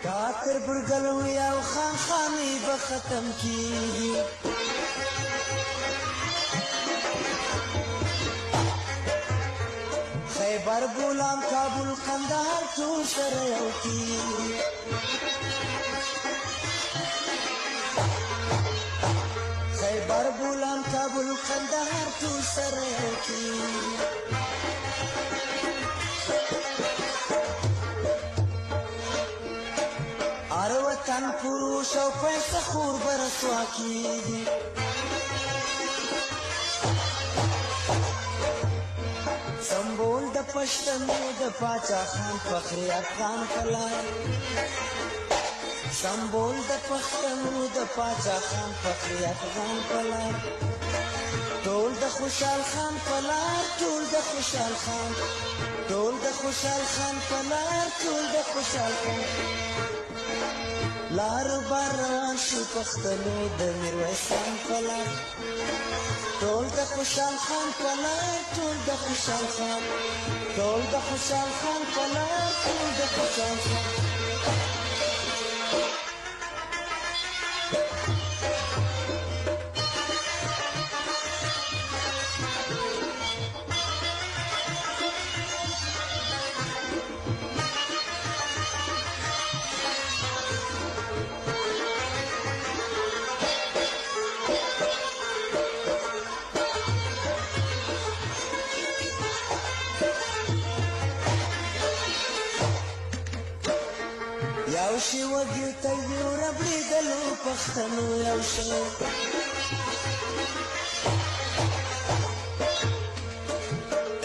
کاتر برګل یو خان خانی به ختم کیږي. خیبر بولان کابل قندهار ټول سره یو کیږي. خیبر بولان کابل قندهار ټول سره یو کیږي. هر وطن فروش او پیسه خور به رسوا کیږي. سمبول د پښتنو د پاچا خان فخري افغان پلار، سمبول د پښتنو د پاچا خان فخري افغان پلار، ټول د خوشحال خان پلار، ټول د خوشحال خان، ټول د خوشحال خان پلار، ټول د خوشحال خان. لار بار روان شو پښتنو د میرویس خان پلار، ټول د خوشحال خان پلار، ټول د خوشحال خان، ټول د خوشحال خان پلار، ټول د خوشحال خان. یو شی وږي ته یو ربړي دلو پښتنو یو شی،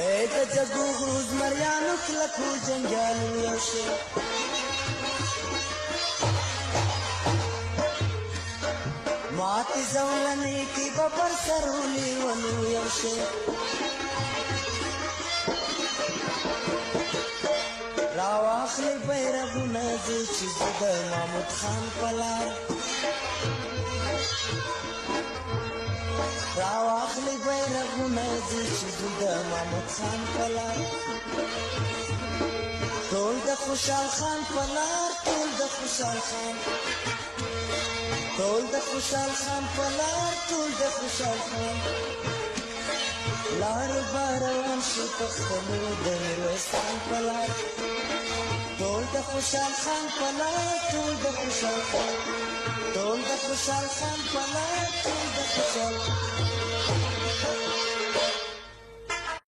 ای د جګو غرو زمریانو کلکو جنګیالو یو شی. ماتې زولنې کې به پر سرو لیونو یو شی. راواخلې بیرغونه ځو چې زه د محمود خان په لار، راواخلې بیرغونه ځو چې زه د محمود خان په لار، ټول د خوشحال خان په لار، ټول د خوشحال خان، ټول د خوشحال خان په لار، ټول د خوشحال خان. لار به روان شو پښتنو د میرویس خان په لار، ټول د خوشحال خان په لار، ټول د خوشحال خان، ټول د خوشحال خان په لار، ټول د خوشحال خان.